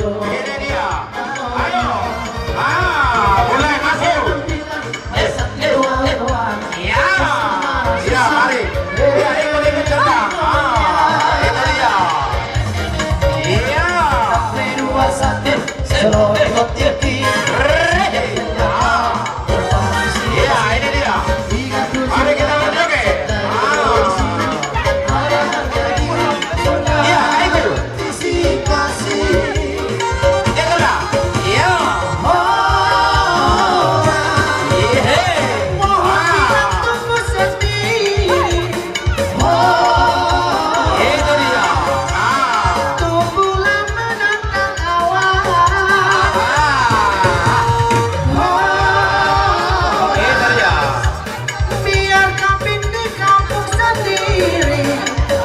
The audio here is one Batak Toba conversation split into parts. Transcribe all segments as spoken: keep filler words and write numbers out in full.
Ini dia. Ayo. Ah, mulai masuk. Iya. Iya, mari. Iya, ikut, ikut serta. Ah, itu dia. Iya. Iya, ini dia. Mari kita berjoget. Ah. Iya, ayo. Iya, sudah. Iya. Iya. Ah. Itu dia. Ah. Ah. Itu dia. Biar kambing di kampung sendiri.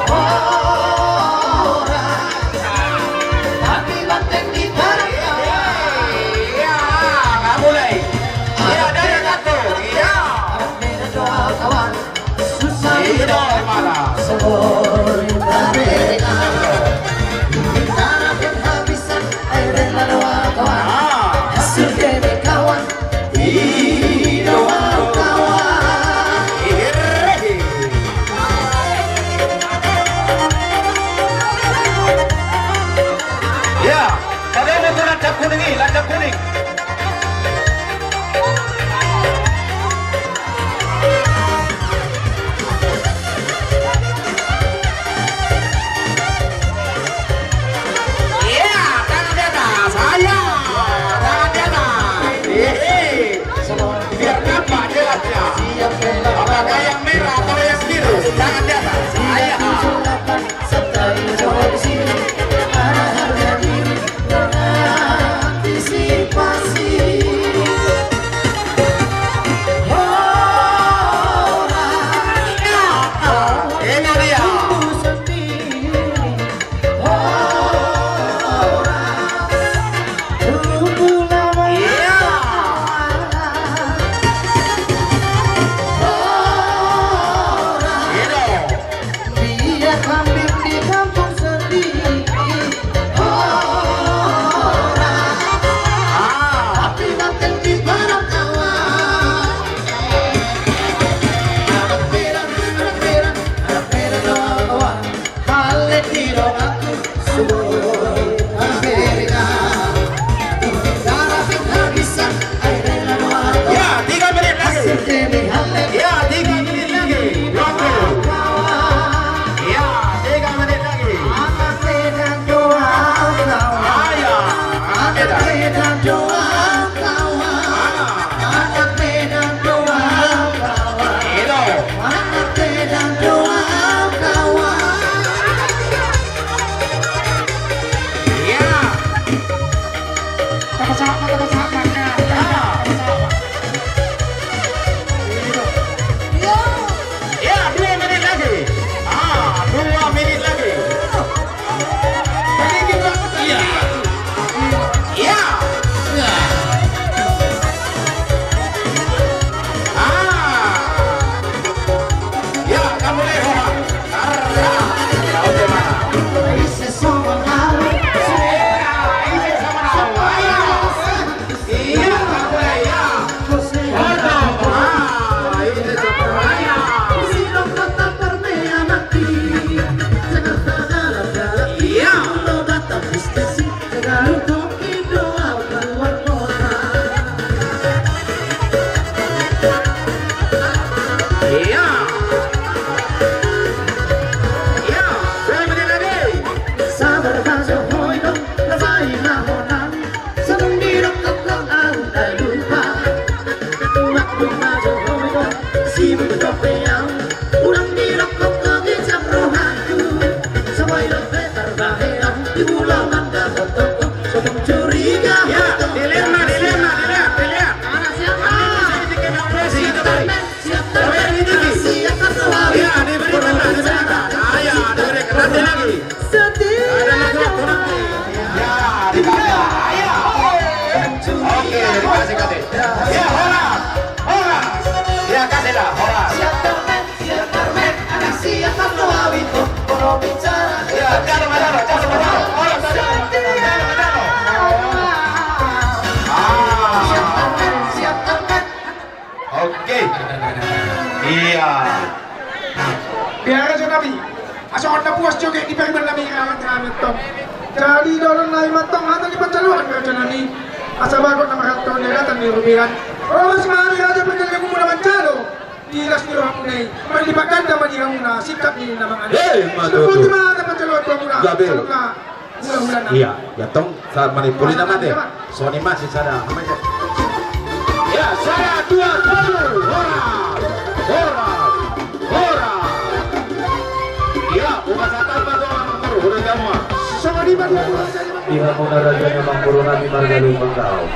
Orang. Tapi banteng di dalam. Iya, nggak boleh. Iya, dari satu. Iya. Beda doa kawan. Susah. Iya, mana? Sebelum mereka. Kita penghabisan air dan lalu kawan. Ah. Hasil demi kawan. Ido kawan. Ya, pada motor lancak kuning, lancak kuning. Iya, tangan di atas. Ayo, tangan di atas. Iya. Biar nampak jelasnya. Apakah yang merah atau yang biru? Tangan di atas. Ayo. Ini dia. Ya, tiga menit lagi. Ya, tiga menit lagi. Waktu. Ya, tiga menit lagi. Ayo, anak Medan. Anak Medan doang kawan. Anak Medan doang kawan. Itu. Anak Medan doang kawan. Ia. Ia, raja nami. Asa on na puas joget di pariban nami, raja nami tong. Jadi dohonon nami ma tong hata ni panjaluan, raja nami. Asa bagot na marhalto ni datan ni rubian. Horas ma hami raja pargellengmuna manjalo. Di las ni rohamuna i, marlipat ganda ma di hamuna singkat ni na mangalean. Hei, ma tutu. Sipungkoti ma hata panjaluan tu hamuna. Gabe. Ia, ia tong, saat manimpuli nama te. Songon i ma sisada. Ia, sada, dua, tolu. Horas. Horas. Horas. Ia, buka satan ma tong, amang boru, hula jawa. Songon i ma dia. Di hamuna raja ni amang boru nami marga Lumban Gaol.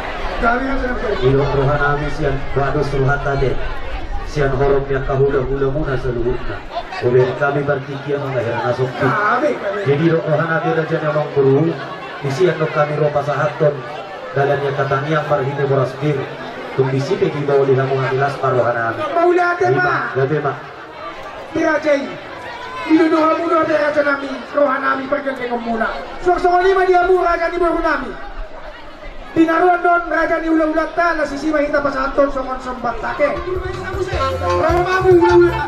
Didok roha nami sian, bados rohanta te. Sian horong ni angka hula-hulamuna saluhutna. Hubereng hami partingkian on, na hira na songkit. Jadi didok roha nami raja ni amang boru, disi annon hami ro pasahathon dalan ni angka tangiang marhite boras pir. Tung disi pe dibahen hamu hami, las ma roha nami. Mauliate ma. Gabe ma. Di raja i. Didodo hamu do, raja nami, roha nami pargellengonmuna. Suang songon i ma di hamu raja ni boru nami. Di na ro annon raja ni hula-hulanta, las disi ma hita pasahathon songon sombanta ke. Ro ma hamu hula-hula.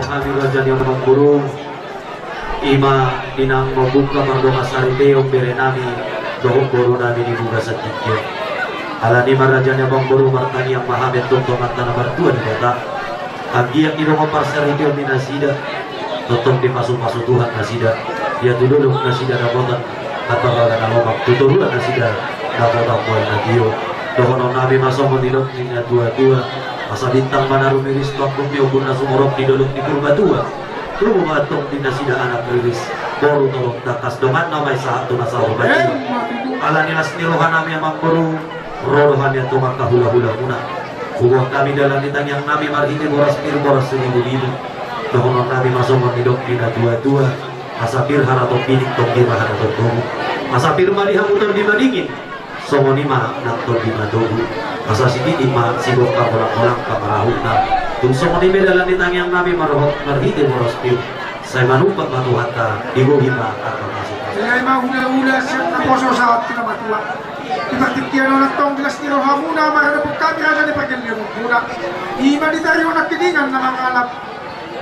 Hami raja ni amang boru. I ma di na mambuka mardongan saripeon bere nami dohot boru nami di Buga Sanjinjing. Alani i ma raja ni amang boru, martangiang ma hami tu Amanta na martua Debata. Anggiat didongani parsaripeon ni nasida, tongtong dipasu-pasu Tuhan nasida. Ia tu dolok nasida dapotan hata na lomak, tu toruan nasida dapotan mual na tio. Dohonon nami ma songon nidok ni na tua-tua. Asa bintang ma na rumiris tu angkup ni ombun na sumorop di dolok ni Purbatua. Lumobi ma antong di nasida anak riris, boru tolong tangkas, donganna ma i sahat tu na saur matua. Alani las ni roha nami amang boru, ro do hami antong angka hula-hulamuna. Huboan hami dalan ni tangiang nami marhite boras pir, boras saribu-ribu. Dohonon nami ma songon nidok ni na tua-tua. Asa pir haraton pining, tonggi ma haraton togu. Asa pir ma di hamu tondi madingin. Songon i ma nang tondi matogu. Asa sititi ma sigompa, holang-holang pangarahutna. Tung songon i pe dalan ni tangiang nami marhot marhite boras pir. Sai manumpak ma Tuhanta, dibohi ma angka pasu-pasu. Sai ma hula-hula sian naposo sahat tu na matua. Di partingkian on antong di las ni rohamuna marhadapon hami raja ni pargellengonmuna. I ma di tarion nangkiningan na mangalap.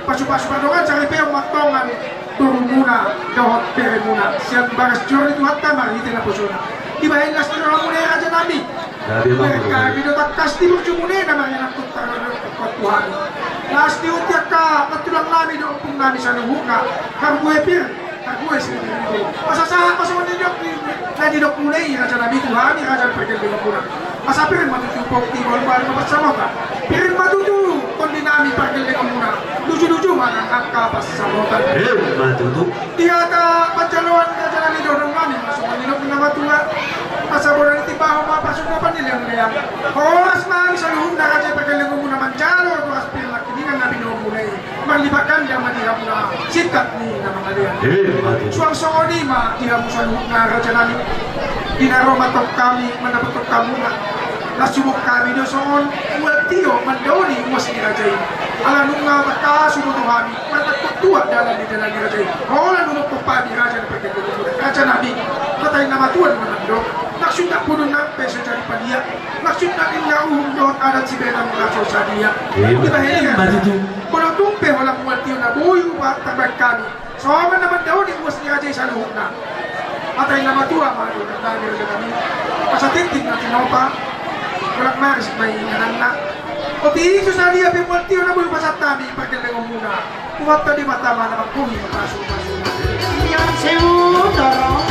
Pasu-pasu pardongan saripeon ma antong borumuna dohot beremuna sian bagas joro ni Tuhanta marhite naposona. Dibahen las ni rohamuna i raja nami. Gabe ma. Gabe do tangkas di burjumuna i na marinangkon tardohot tu hami. Las ni uhum ni angka nantulang nami dohot ompung nami saluhutna. Margogo pir, margogo saribu-ribu. Asa sahat ma songon nidok ni na nidokmuna i raja nami tu hami raja ni pargellengonmuna. Asa pir ma tutu pongki, balu-balu ma pansamotan. Pir ma tutu tondi nami pargellengonmuna. Luju-luju ma nang angka pansamotan. Pir ma tutu. Di hata panjaloan raja nami, dohonon nami ma songon nidok ni na matua. Asa boru ni timbahon ma parsungkapan ni leang-leang. Horas ma hami saluhutna raja pargellengonmuna manjalo boras pir nangkiningan na binoanmuna i. Marlipat ganda ma di hamuna singkat ni na mangalean. Suang songon i ma di hamu saluhutna raja nami. Di na ro ma tong hami mandapothon hamuna, na subuk hami do songon mual tio mandaoni uas ni raja i. Ala nunga mangkasu do tu hami, martangkok tua dalan ni dalan ni raja i. Holan nunga pomparan ni raja na pargellengmuna, raja nami. Hata ni na matua do na mandok, maksudna pudun nang pe so jadi padia, maksudna ninna uhum dohot adat sibahenon na so sadia. Dibahen i ma tutu. Molo tung pe holan mual tio na boi hupatarbahen hami, songon na mandaoni uas ni raja i saluhutna. Hata ni na matua ma do na nami raja nami. Asa tintin na tinopa, holan maris ma ingananna. Otik so sadia pe mual tio na boi hupasahat hami pargellengonmuna, Tuhanta Debata ma na manggohi pasu-pasuna. Ian sewu torong.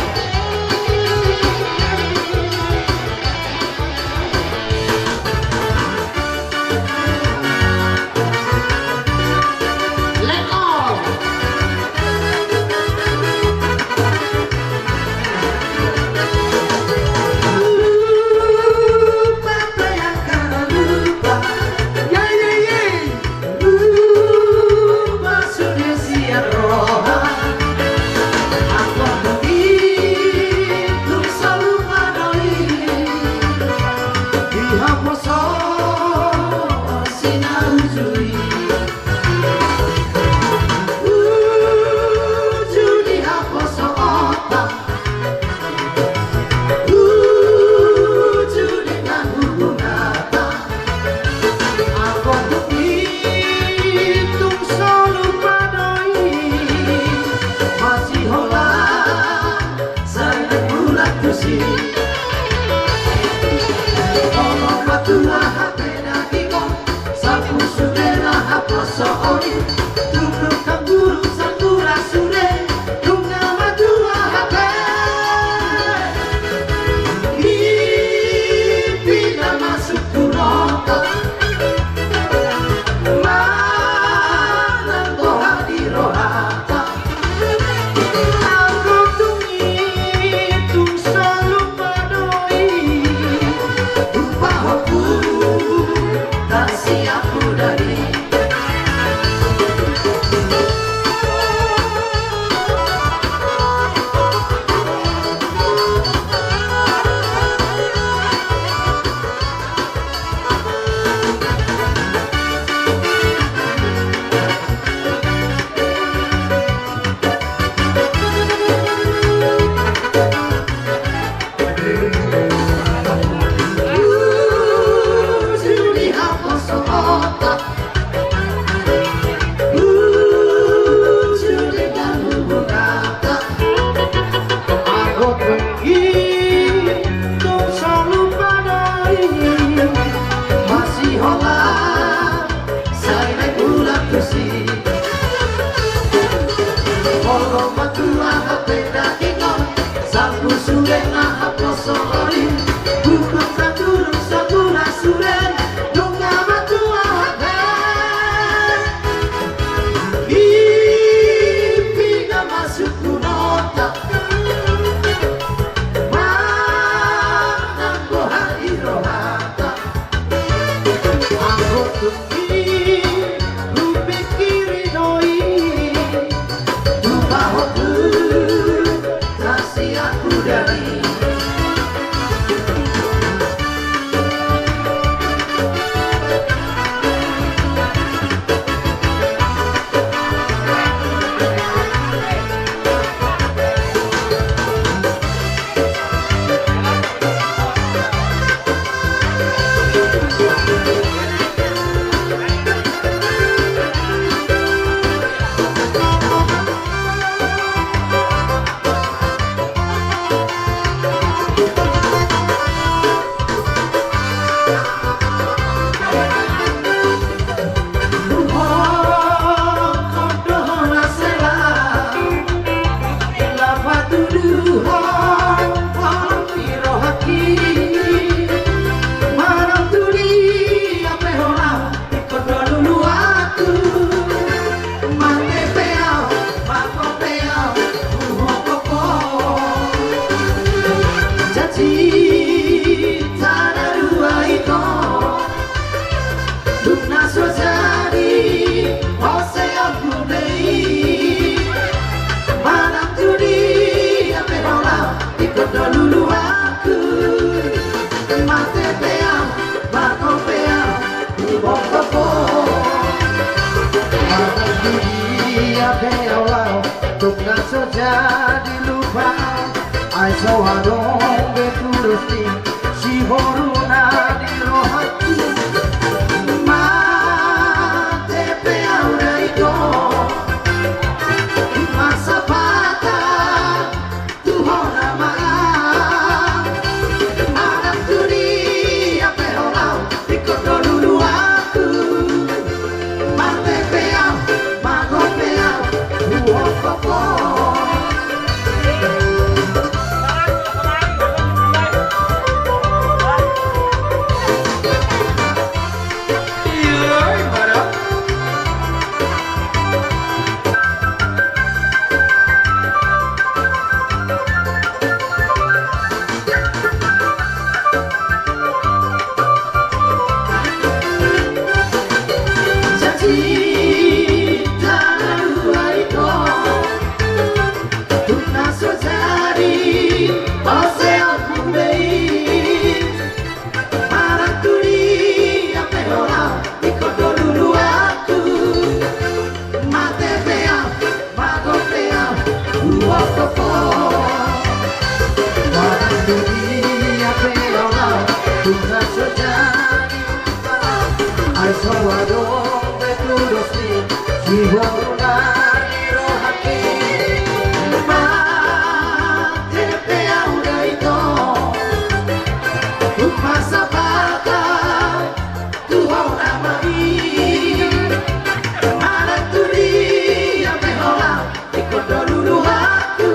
Mate pe au, mago pe au, huhophop ho. Manang tu dia pe au laho, tung na so jadi lupa au. Ai so adong be tudos ni siboru na di rohangku. Mate pe au da ingkon marsapata tu hona ma au. Manang tu dia pe au laho, ingkon do luluanku. Mate pe au, mago pe au, huhophop ho. Janjita na dua i do, tung na so jadi, ose ombun be i. Manang tu dia pe au laho, ingkon do luluanku. Mate pe au, mago pe au, huhophop ho. Manang tu dia pe au laho, tung na so jadi lupa au. Ai so adong be tudos ni siboru na di rohangki. Mate pe au da ingkon marsapata tu hona ma i. Manang tu dia pe au laho, ingkon do luluanku.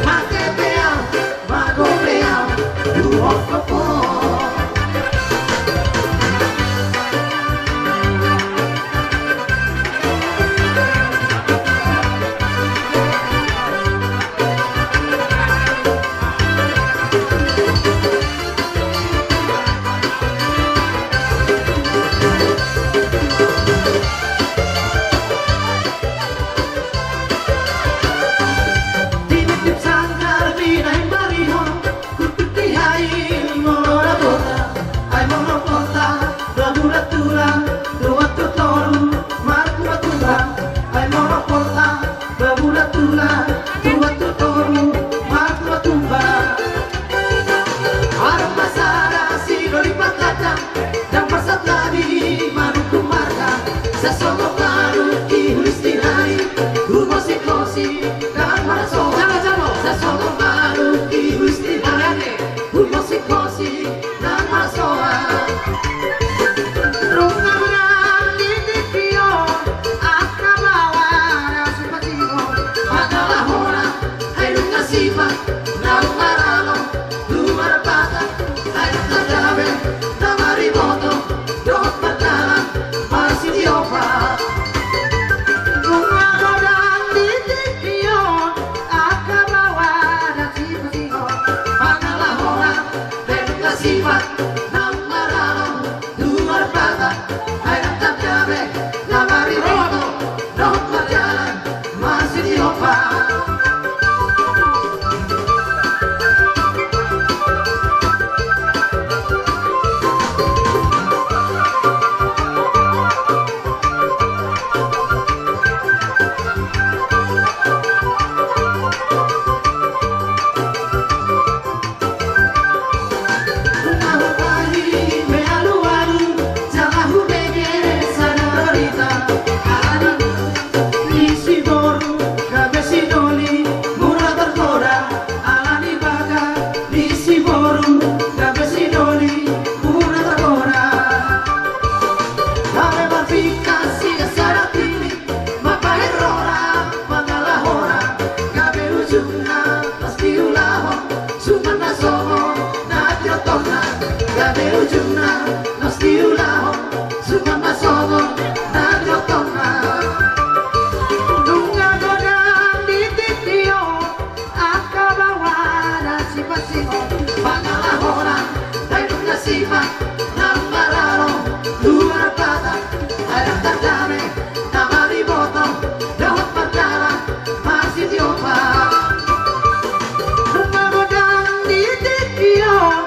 Mate pe au, mago pe au, huhophop ho. Tinitip sanggar binahen marihon, kutuk di hail molo na bota. Ai molo bota, babula tulang, tuat tu toru, markuat tulang. Ai molo bota, babula tulang, tuat tu toru, markuat tulang. Adong ma sada sidoli pargajang, ndang marsahali manungkun marga. Sasongon manuk i hulis di ari, humosik-hosik ndang marsoa. Jalo, jalo. Sasongon manuk i hulis di ari, humosik-hosik ndang marsoa. Nunga godang di tingki on angka baoa na sipasingot, mangalahona, ai nunga sipat naung maralo tu marpata, ai nunga gabe na mariboto dohot mardalan marsitiopat. Nunga godang di tingki on angka baoa na sipasingot, mangalahona, ai nunga sipat naung maralo tu marpata, ai nunga gabe na mariboto dohot mardalan marsitiopat. Nunga hupahi be alualu jala hubege sada barita. Alani ni siboru gabe sidoli mura targoda. Alani bagas ni siboru gabe sidoli mura targoda. Gabe marpingkan sian sada tilik, mambahen roha mangalahona, gabe ujungna pasti ulahon suman na songon na tiotonna. Gabe ujungna pasti ulahon suman na songon na tiotonna. Nunga godang di tingki on angka baoa na sipasingot, mangalahona, ai nunga sipat naung maralo tu marpata, ai nunga gabe na mariboto dohot mardalan marsitiopat. Nunga godang di tingki on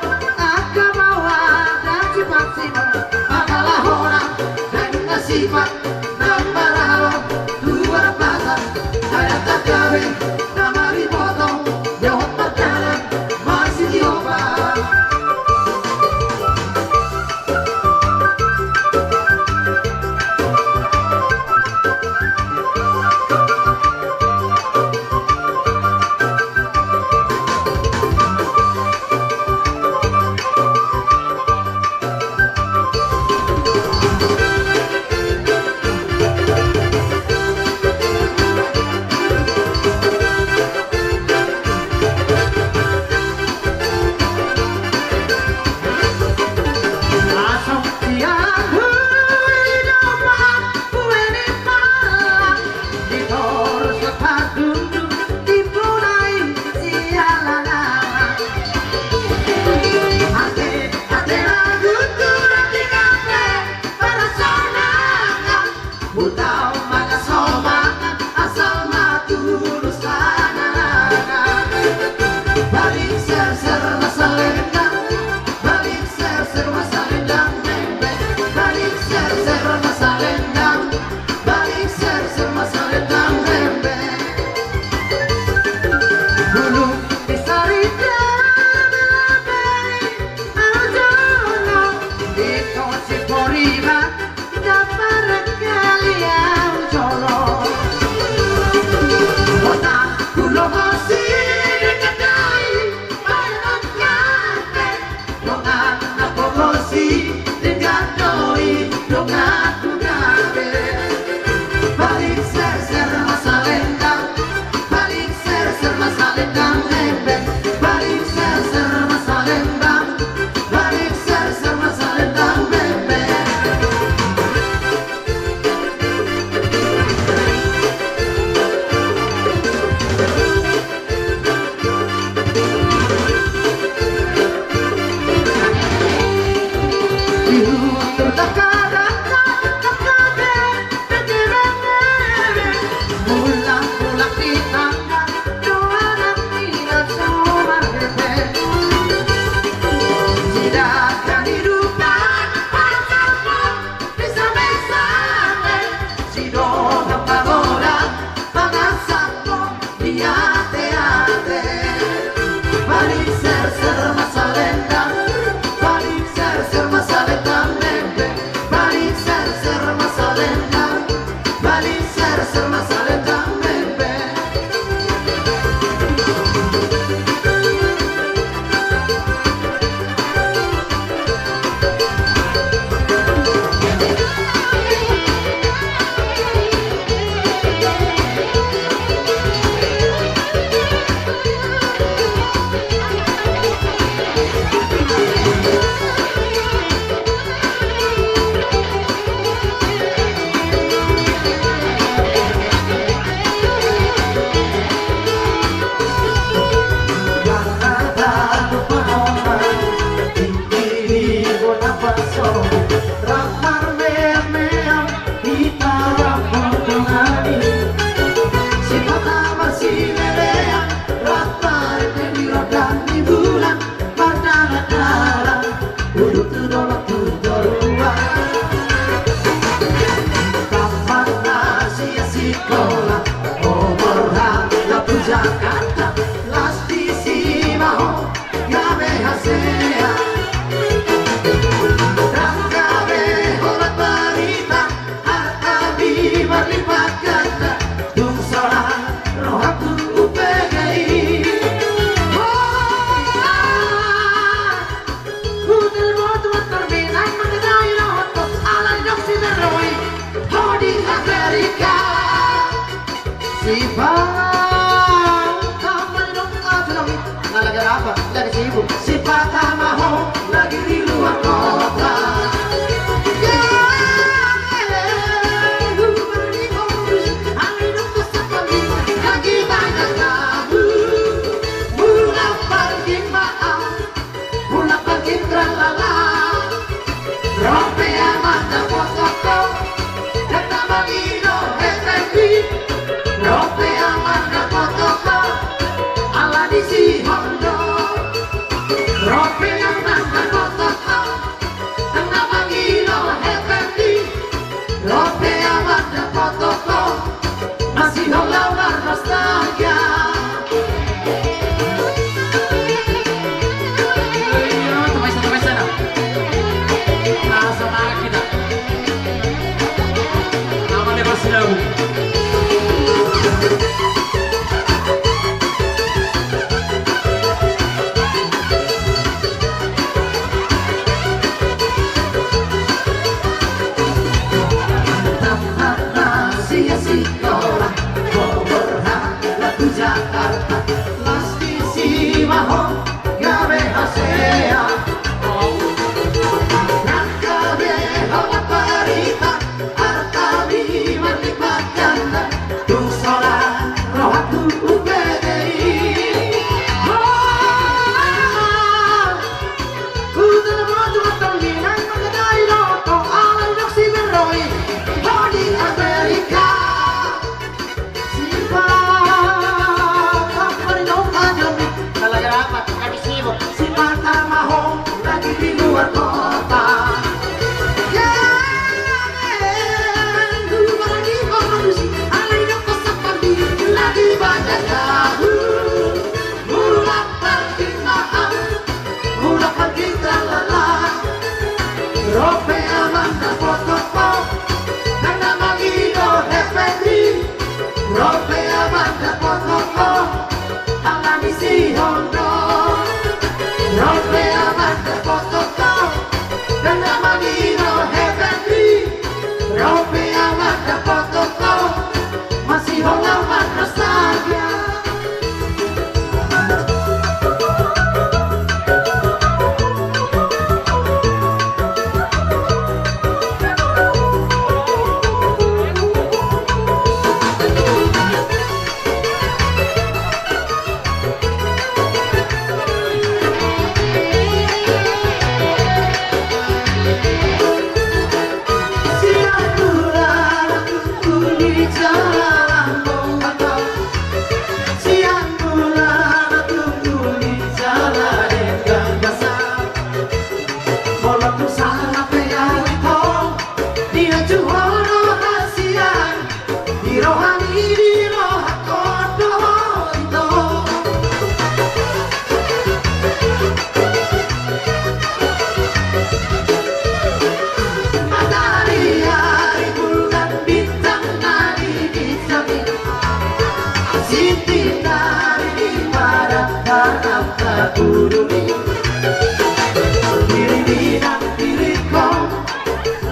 Diri nang diringkon,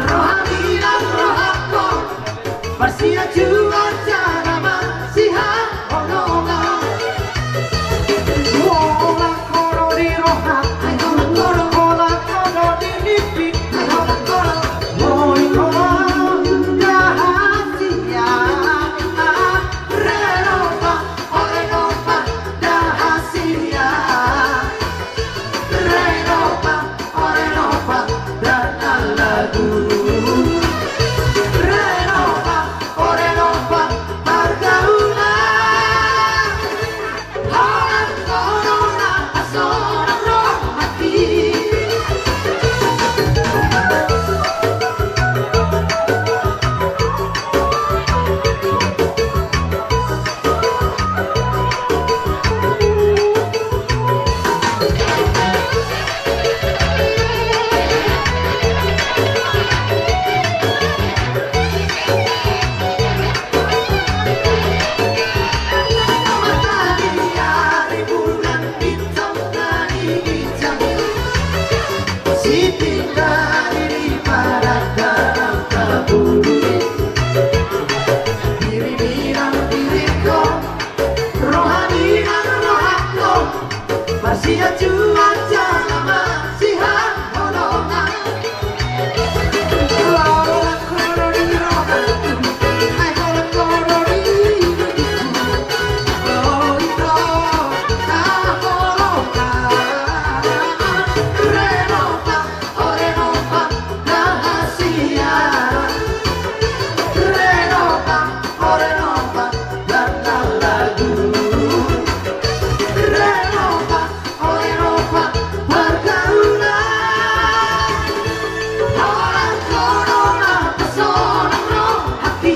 roha ni nang rohangkon, marsianjuan jala masihaholongan. Holan holan di roha, holan holan di nipik, holan holan, oi holan rahasia. Renopa, o Renopa, rahasia. Renopa, o Renopa, dana lagu. Renopa, o Renopa, pargaulan. Holan holan na sonang rohangki. Diri nang diringkon, roha ni nang rohangkon, marsianjuan jala masihaholongan. Holan holan di roha, ai holan holan di, oi holan rahasia. Renopa, o Renopa, rahasia. Renopa, o Renopa, dana lagu. Renopa, o Renopa, pargaulan. Holan holan na sonang rohangki.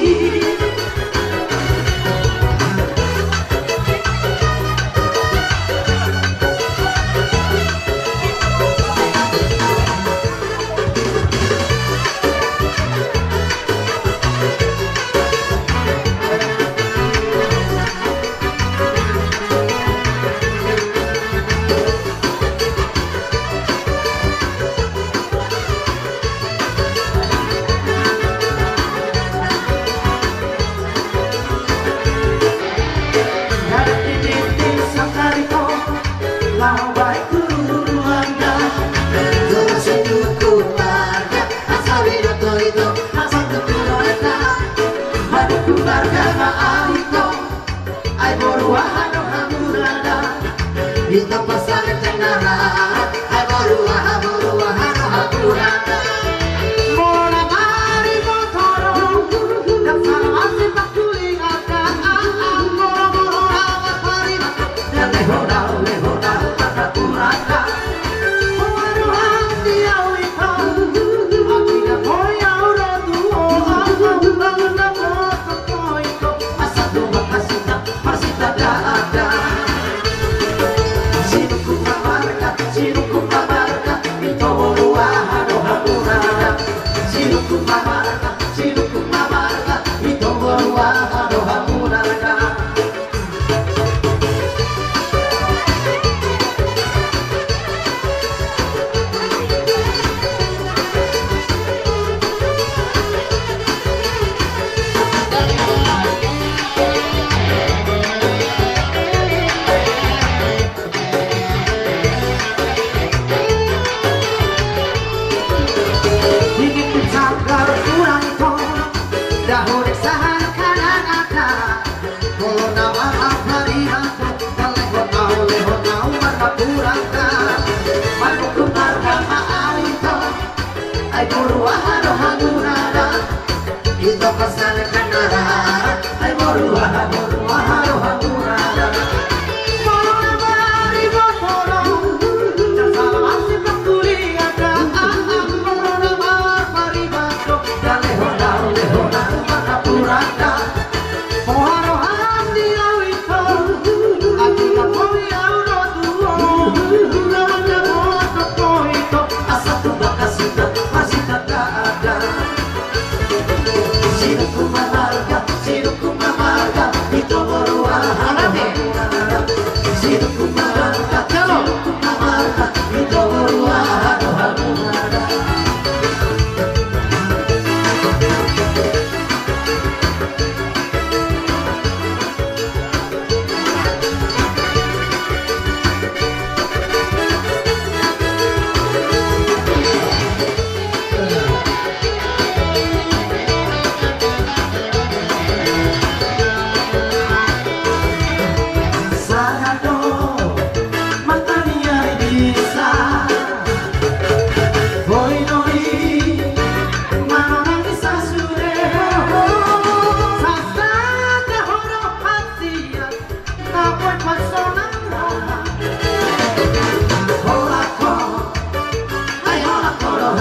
Ai boru aha do hamuna da, ito pasahat jangara. Ai boru aha, boru aha do hamuna da. Molo na bari motoro, ndang salah asi pangkulingan da. Molo boru aha pariban, ndang lehon au, lehon au manghaturang da. Boru aha di au ito, atik na boi au do tuo, au do tuo. Asa tumak hasita, hasita dada. Sinungkun ma marga, sinungkun ma marga, ito boru aha do hamuna da. Sinungkun ma marga, sinungkun ma marga, ito boru aha do hamuna da. Ingin ku sanggar urang ito, dahu dek sahat kanan ata. Molo na marhata pariban, ndang lehon au, lehon au manghaturang da. Manungkun marga ma au ito. Ai boru aha do hamuna da. Ito pasahat jangara. Ai boru aha, boru aha do hamuna da. Molo na bari motoro, ndang salah asi pangkulingan da. Molo na marpariban do, ndang lehon au, lehon au manghaturang da. Boha roham di au ito, atik na boi au do tuo, na mandapothon ho ito, asa tumak hasita, hasita dada. Sinungkun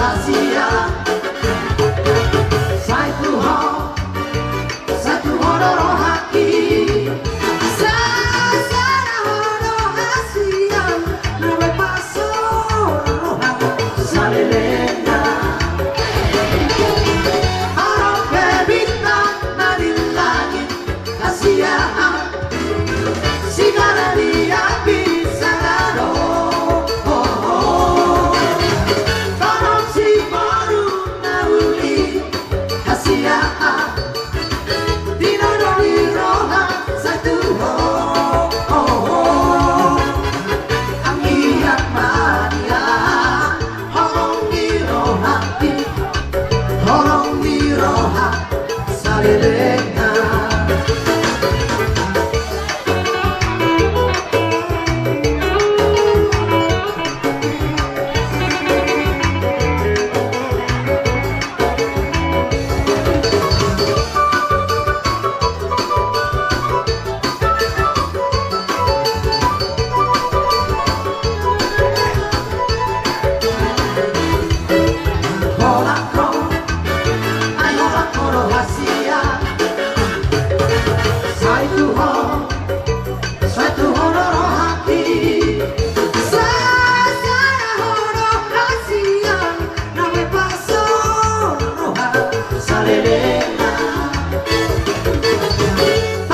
Asia, sai tu ho, sai tu ho do rohangki. Sa, sa, sai tu ho do Asia, na boi paso roha salelengna. Adong pe bintang na di langit, Asia, sigara ni api sada do. Torop si boru na uli, Asia, tinodo ni roha sai tu ho. Anggiat ma nian holong ni rohangki, holong ni roha salelengna. Holan ho, ai holan ho do Asia, sai tu ho, sai tu ho do rohangki. Sa, sai tu ho do Asia, na boi paso roha salelengna.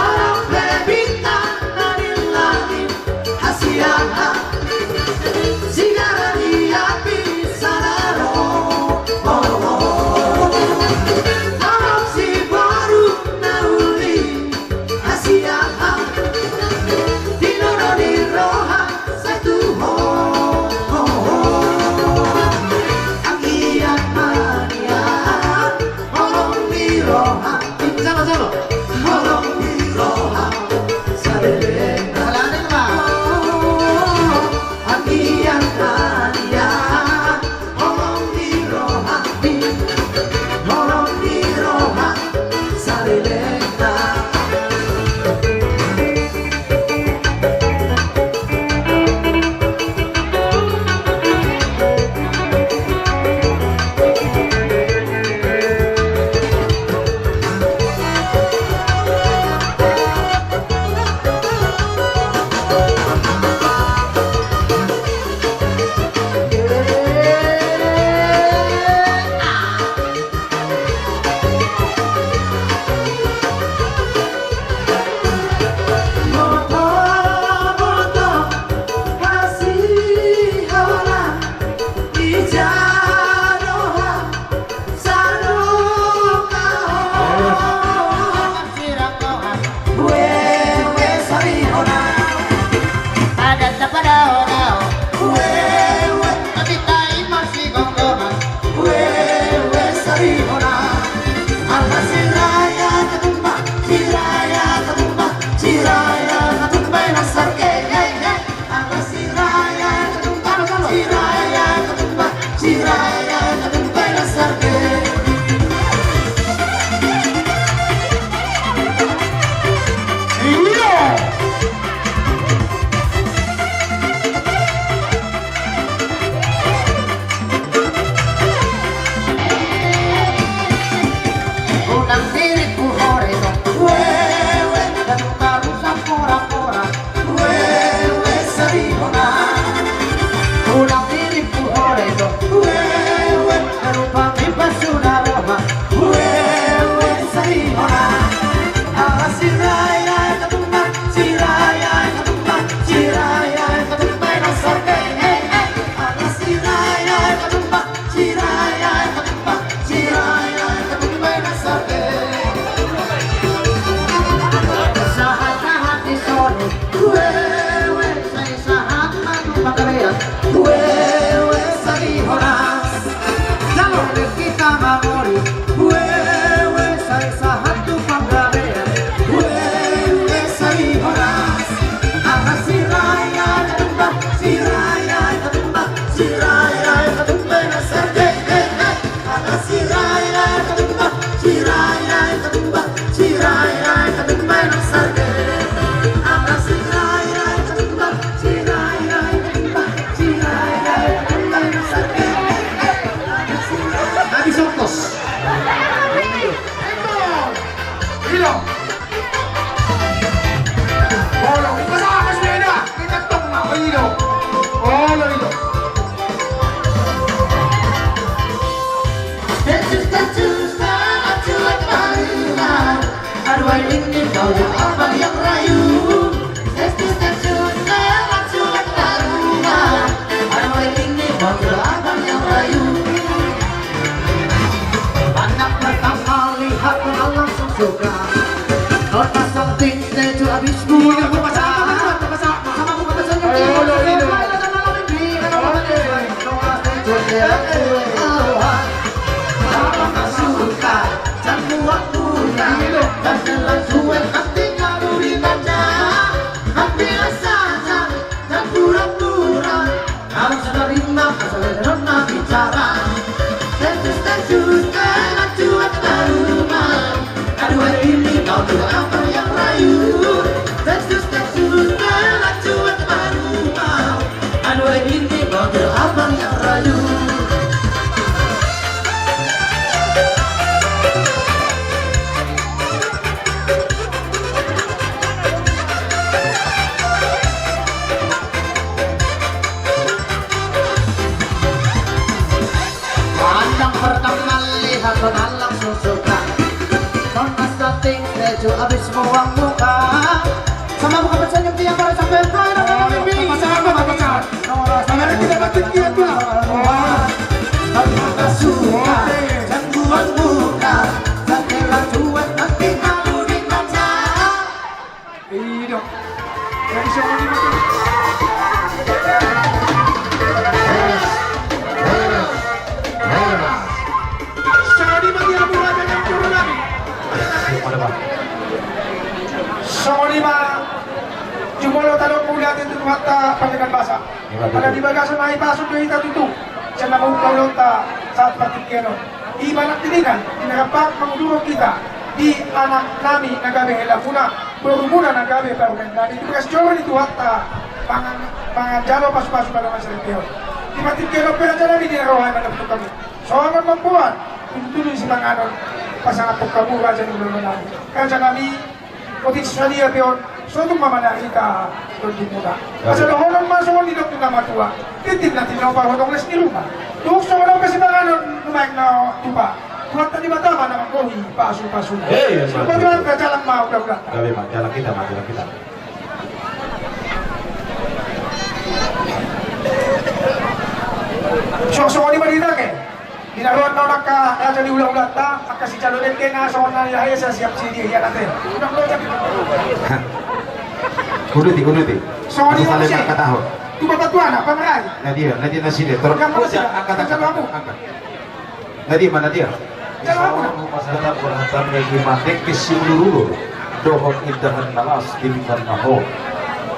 Adong pe bintang na di langit, Asia, sigara ni api sada do. Torop si boru na uli, Asia, tinodo ni roha sai tu ho. Anggiat ma nian holong ni roha. Jalo, jalo. Holong ni roha salelengna. Salelengna. Anggiat ma nian holong ni roha, holong ni roha salelengna. Sahat-sahat di soni. Wewe, sai sahat ma tu Panggabean. Wewe, sai horas. Jalo. Hita mangoli. Wewe, sai sahat tu Panggabean. Wewe, sai horas. Aha siraya katumba, siraya katumba, siraya katumba na sarge. Abang yang rayu, tetu tetu, telat suat taruma. Anu ini motor abang yang rayu. Anak pertama lihat, langsung suka. Kau pasang ting, tetu habis buang. Iya, gua pasang apa, gua pasang apa? Sama gua pasang yang Pandang pertama lihat, langsung suka. Panas dating, tetu habis buang muka. Sama buka pecahnya tiap hari sampai hari. Pasangan, pasangan. Pasangan kita batik dia tuh. Panas suka, dan buang muka. Tapi lah cuek nanti kalau dibaca. Ido. Jadi siapa ni betul? Songon i ma dia mula dengan turun lagi. Songon i ma jumolo tadok mula itu Tuhanta pandekan basa. Ada di bagasan na i pasuk do hita tutu. Sian na mangungkap ulaonta sahat partingkian on. Ibarat didingan, di na gabe mangudurhon hita, di anak nami na gabe helamuna, borumuna na gabe parumaennami, di bagas joro ni Tuhanta, mangan, mangan jalo pasu-pasu pada masa ni peon. Di partingkian on pe raja nami di na roha i mandapot hami. Songon mamboan, tutu-tutu sipanganon, pasangaphon hamu raja ni ulaon nami. Raja nami, Otik sadia pe on, sotung ma manang hita tondimuna. Asa dohonon ma songon nidok ni na matua. Tintin na tinopa hotong les ni ruma. Tung songon on pe sipanganon nuaeng na tupa. Tuhanta Debata ma na manggohi pasu-pasu. Eh, iya, betul. Bagaimana jalan ma uda-uda. Gabe ma, jalan kita ma, jalan kita. Songon-songon i ma di tangan. Di na roan na on angka raja ni ula-ulanta, angka sijalo dengke na songon na nilai esa siap si dia hian ate. Udah lo jadi. Kuduti, kuduti. Songon i ma muse. Tu bapatuana, pamerai. Na dia, na dia nasida. Torang angkat, angkat, angkat. Na dia ma na dia. Jalo hamu. Pasahat ma, pasahat ma, dengke siulur-ulur. Dohot indahan na las di pinggan na hot.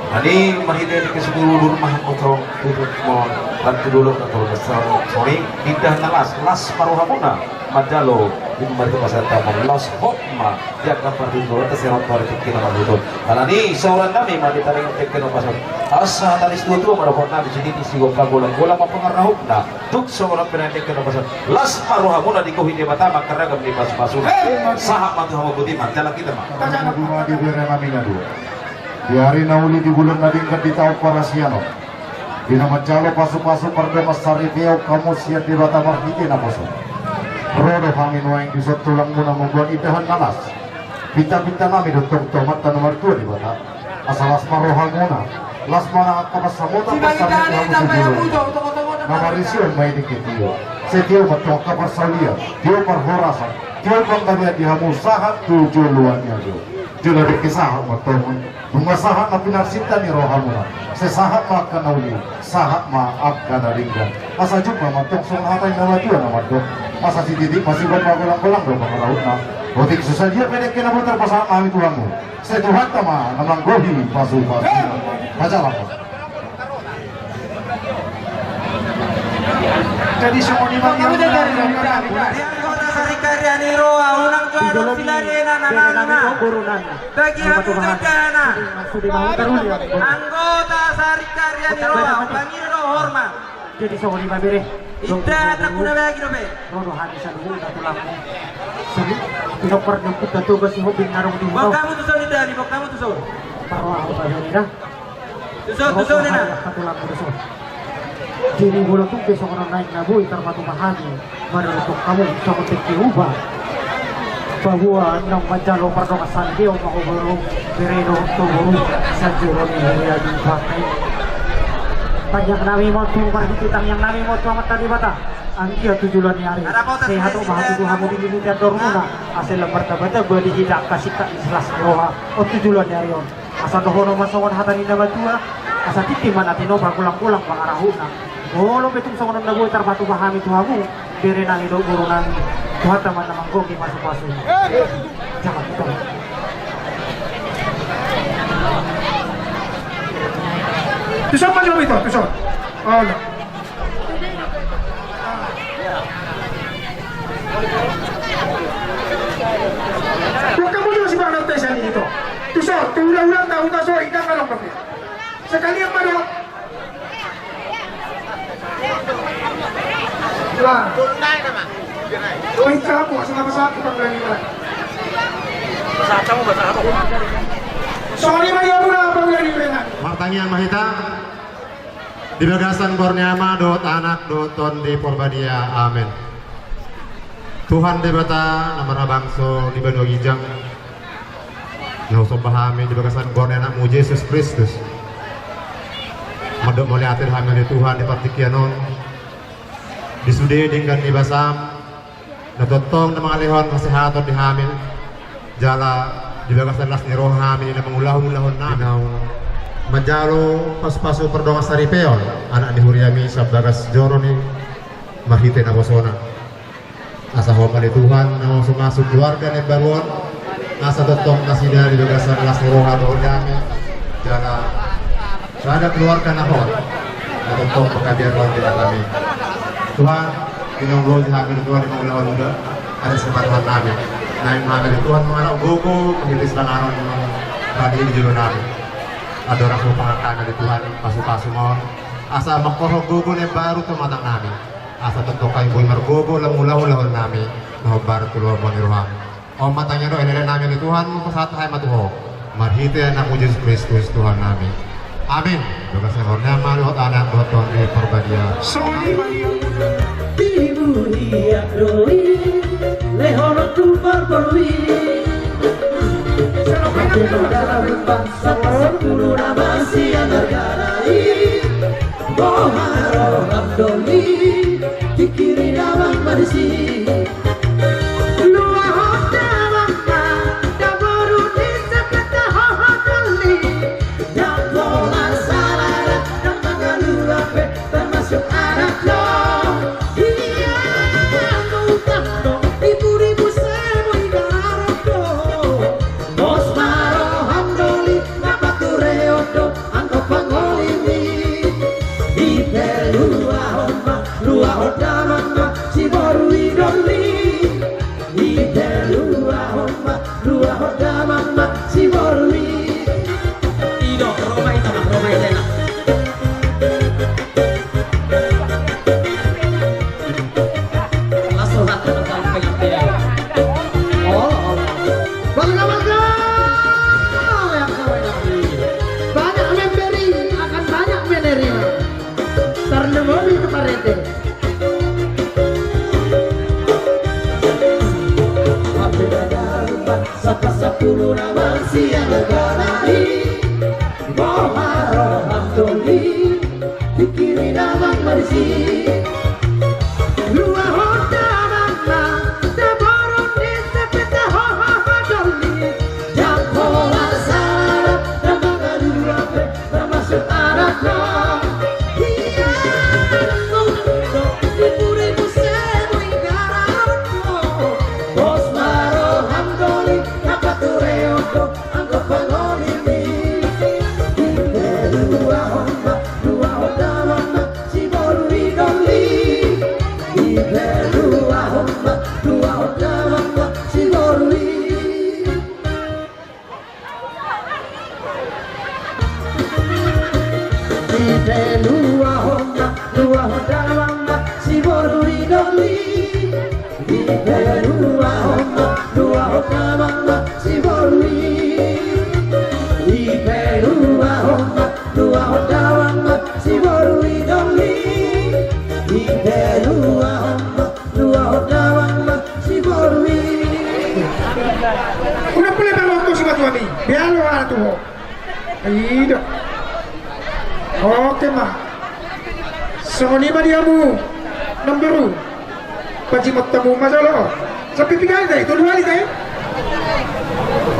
Ani marhite dengke siulur-ulur ma hamu tong tutu ma. Bantu dulu na tong dasar. Songon i indahan na las, las ma rohamuna manjalo. Ima marhite pasahat ma las hot ma. Di angka partingkian on, taserat ma di tingki na marhite. Alani sahuran nami ma di taringot dengke na pasahat. Asa tadis tua-tua ma dohot nami sididi sigompa golang-golang ma pangarahutna. Tung songon on pe na dengke na pasahat. Las ma rohamuna digohi Debata ma angka ragam ni pasu-pasu. Sahat ma tu hamu, boti ma, jalan kita ma. Di bere nami na dua. Di ari na uli, di bulan na denggan, di taon parasian on. Di na manjalo pasu-pasu pardongan saripeon hamu sian Debata marhite naposo. Ro do hami nuaeng dison tulangmuna mamboan indahan na las. Pinta-pinta nami do tong tu Amanta na martua Debata. Asa las ma rohamuna, las ma angka pansamotan, pansamotan di hamu sijolo. Na marisi on ma i dengke tio. Sai tio ma tong angka parsaulian, tio parhorasan, tio panggabean di hamu sahat tu joloan ni ajo. Jala dengke sahat ma tong. Nunga sahat na pinarsinta ni rohamuna. Sai sahat ma angka na uli, sahat ma angka na denggan. Asa jumpa ma tong songon hata ni na matua na mandok. Asa sititik ma sigompa golang-golang do pangarahutna. Otik so sadia pe dengke na boi tarpasahat hami tu hamu. Sai Tuhanta ma na manggohi pasu-pasu. Pajalang ma. Jadi songon i ma. Di anggota sarikarya ni roha, unang tu adong siladena na nangana. Bagi hami jogana. Anggota sarikarya ni roha, pangido do hormat. Jadi songon i ma bere. Inda na guna bagi dope. Ro do hami saluhutna tulangmu. Sari, tinompar ni ompunta Toga Sihombing na adong di huta on. Boan hamu tuson, inda, ni boan hamu tuson. Parroha hamu bahen da. Tuson, tuson, inda. Ro do hami angka tulangmu tuson. Jadi molo tung pe songon on naeng na boi tarpatupa hami. Manodokhon hamu songon dengke uba. Bahwa naung manjalo pardongansaripeon ma ho boru, bere dohot boru, sanjolo ni huria di Bangka i. Tangiang nami ma on tu, marhite tangiang nami ma on tu Amanta Debata, anggiat tu joloan ni ari sehat ma hatudu hamu di lilitan dormuna, asa lam martamba-tamba di hita angka singkat ni las ni roha on tu joloan ni ari on. Asa dohonon ma songon hata ni na matua, asa tingki ma na tinopa, golang-golang ma arahutna. Molo pe tung songon on na boi tarpatupa hami tu hamu, bere nami dohot boru nami, Tuhanta ma na manggohi pasu-pasu. Jangan lupa. Tuson ma jolo, Ito, tuson. Oh, no. Buat kamu juga si Bang Nante sian Ito. Tuson, tu ula-ula tahu tak so, indah kalau kopi. Sekalian ma dohot. Lah. Baik, siapa? Siapa, siapa, Bang Dani? Sorry, Maria Mura, Bang Dani. Martangiang ma hita. Di bagasan goar ni Ama dohot Anak dohot Tondi Porbadia. Amen. Tuhan Debata na marhabangsa di banua ginjang, na husomba hami di bagasan goar ni Anakmu Jesus Kristus. Mandok mauliate do hami ale Tuhan di partingkian on, di sude denggan ni basaM, na tongtong na mangalehon hasehaton di hami, jala di bagasan las ni roha hami na mangulahon ulaon nami, naung manjalo pasu-pasu pardongansaripeon anak ni huriaMi sian bagas joro ni marhite nabosona. Asa Ho ma ale Tuhan na mamasu-masu keluarga na imbaru on, asa tongtong nasida di bagasan las ni roha dohot dame, jala sada keluarga na hot, na tongtong panggabean roha di hami. Tuhan, di naung loja hami Tuhan di mangulahon ulaon, ada kesempatan nami. Naeng hami ale Tuhan mangalap gogo, penghilis langanon, tadi di jolo nami. Andorang so pangan kami ale Tuhan, pasu-pasu ma on. Asa mangkorhon gogo na imbaru tu amanta nami. Asa tongtong hami boi margogo lam mangulahon ulaon nami, na hombar tu lomo ni rohaM. On ma tangiang dohot elek nami ale Tuhan, hupasahat hami ma tu Ho. Marhite AnakMu Jesus Kristus Tuhan nami. Amin. Di bagasan goar ni Ama dohot Anak dohot Tondi Porbadia. Soli Maria. Tibu ia doi, lehonon tu parpolui. Selamat datang. Sapa sampulu na masian argana i, boha roham doli, tingki ni damang ma disi. Luahon damang ma, da boru ni Sepeta ho doli, dang pola sala da, dang mangalua pe, termasuk anak do. Ia, utang do, ibu-ibu seboi garam do. Pos ma roham doli, na patureon do angka pangolimi. Dipaluahon ma, luahon damang ma, si boru i doli. Dipaluahon ma, luahon damang ma, si boru i. Ido, ro ma hita, ro ma hita. Las rohanta, las rohanta. Olo, olo. Balga, balga. Banyak memberi, akan banyak menerima. Tarlumobi tu parete. Sapa sampulu na masian argana i, boha roham doli, tingki ni damang ma disi. Luahon damang ma, da boru ni Sepeta ho doli, dang pola sala da, dang mangalua pe, termasuk anak do. Ia, ibu-ibu seboi garam do. Pos ma roham doli, na patureon do angka pangolimi. Dipaluahon ma, luahon damang ma, si boru i doli. Dipaluahon ma, luahon damang ma, si boru i. Dipaluahon ma, luahon damang ma, si boru i doli. Dipaluahon ma, luahon damang ma, si boru i. Dipaluahon ma, luahon damang ma, si boru i doli. Dipaluahon ma, luahon damang ma, si boru i. Ido. Oke ma. Songon i ma di hamu. Nomor. Pajimat tamu ma jolo. Sampai piga kali tadi? Tolu kali tadi?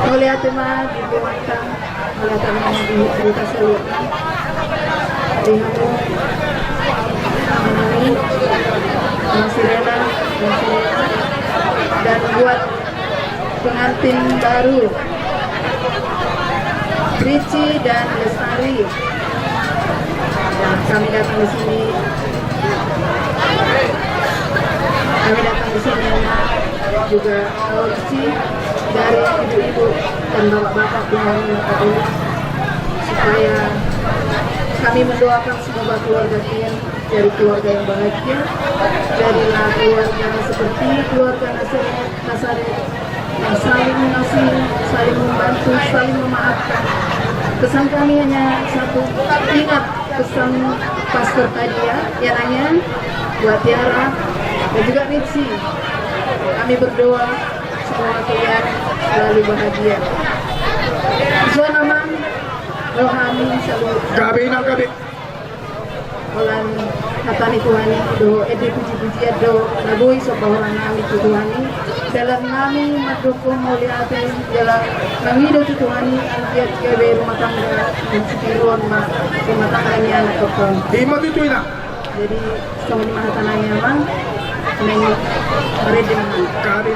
Mauliate ma di Debata. Mauliate ma di, di Debata saluhutna. Di hamu. Amang Sirena, Amang Sirena. Dan buat pengantin baru, Richie dan Lestari. Ya, kami datang di sini, kami datang di sini karena juga, eh, Richie, dari ibu-ibu dan bapak-bapak di hari ini, supaya kami mendoakan semoga keluarga kalian jadi keluarga yang bahagia, jadilah keluarga seperti keluarga Nazaret, Nazaret yang saling mengasihi, saling membantu, saling memaafkan. Pesan kami hanya satu, ingat pesan Pastor tadi ya, ya Nang ya, buat Tiara dan juga Mitzi. Kami berdoa semoga kalian selalu bahagia. Suan amang, rohani selalu. Gabe Inang, gabe. Holan hata ni Tuhan i do, ende puji-pujian do na boi so pahola nami tu Tuhan i. Dalan nami mandok mauliate jala mangido tu Tuhan i, anggiat gabe rumah tangga, dan sitiruon ma rumah tangga ni anak tongtong. Ima tutu Inang. Jadi songon i ma hata nami amang. Neng, marende ma amang. Gabe.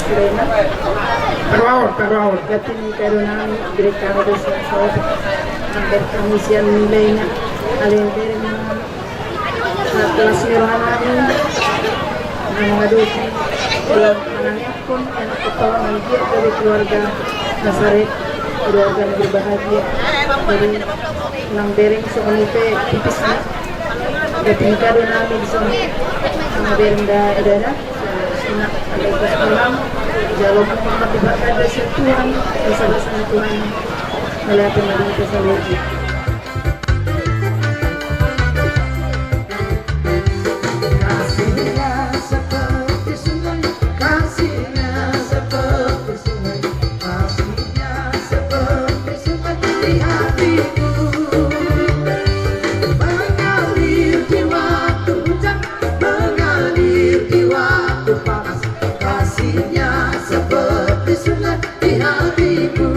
Taruahon, taruahon. Gati ni kado nami, gereja kami dosa saotik. Hampir kami sian nilainya. Ale bereng na kelas ni roha nami. Na mangadopi. Ulang manangiangkon, anak kepala manggiat dari keluarga Nasaret. Keluarga na berbahagia. Jadi, nang bereng songon i pe tipis na. Gati ni kado nami dison. Nang bereng da, da, da. Sina, ada ikut pulang. Jalo pun mengabdi bakal dari Tuhan. Basa-basa Tuhan. Melihat yang ada di desa lagi. Kasihnya seperti sungai, kasihnya seperti sungai, kasihnya seperti sungai di hatiku. Mengalir di waktu hujan, mengalir di waktu panas, kasihnya seperti sungai di hatiku.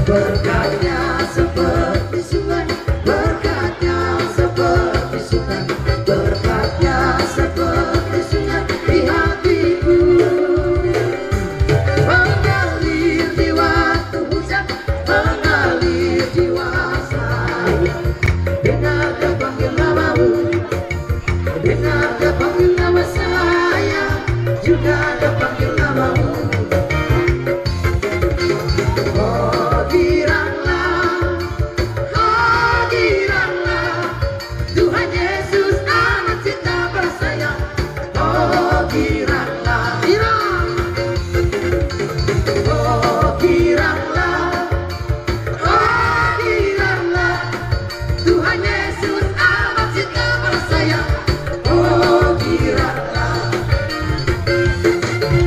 Berkatnya seperti sungai, berkatnya seperti sungai, berkatnya seperti sungai di hatiku. Mengalir di waktu hujan, mengalir di waktu saya. Dengar dia panggil namamu. Dengar dia panggil nama saya, juga dia panggil namamu. Hadirlah, hadirlah, Tuhan Yesus, Anak cinta bersayang. Hadirlah, hadirlah, hadirlah, hadirlah. Tuhan Yesus, Anak cinta bersayang, hadirlah.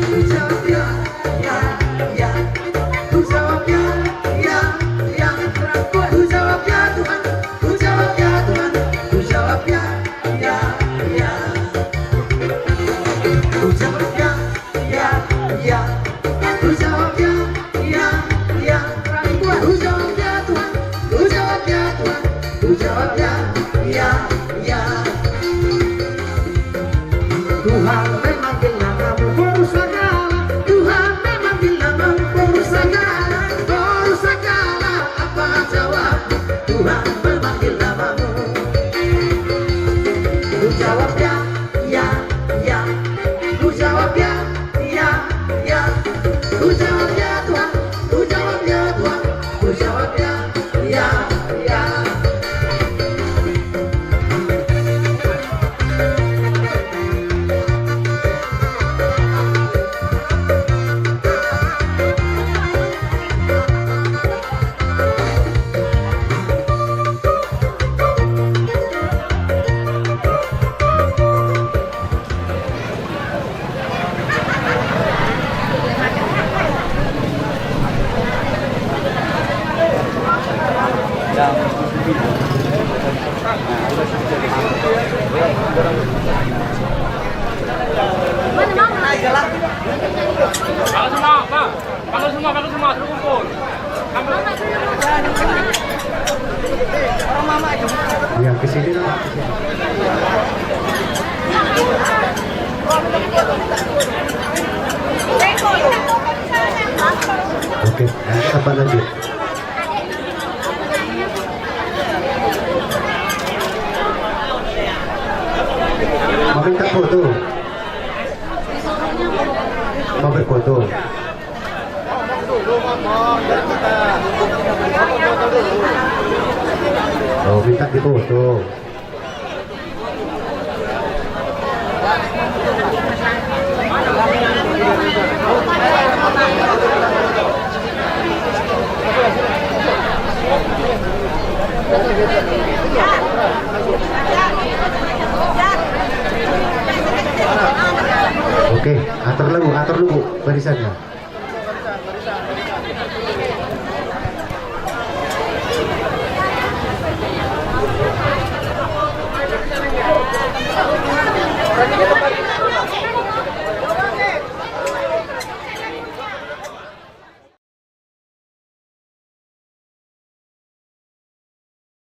Ku jawab ya, ya, ya. Ku jawab ya, ya, ya. Ku jawab ya Tuhan, ku jawab ya Tuhan, ku jawab ya, ya, ya. Ku jawab ya, ya, ya. Ku jawab ya, ya, ya. Ku jawab ya Tuhan, ku jawab ya Tuhan, ku jawab ya, ya, ya. Tuhan memanggil namamu, berusahalah. Tuhan memanggil namamu, berusahalah, berusahalah. Apa jawab? Tuhan memanggil namamu. Ku jawab ya, ya, ya. Ku jawab ya, ya, ya. Ku jawab ya Tuhan, ku jawab ya Tuhan, ku jawab ya, ya, ya. Halo semua, Bang. Halo semua, halo semua, terkumpul. Iya, ke sini lah. Oke, ya, kita lanjut. Mau minta foto? Mau berfoto? Oh, minta difoto. Oke, atur dulu, atur dulu barisannya.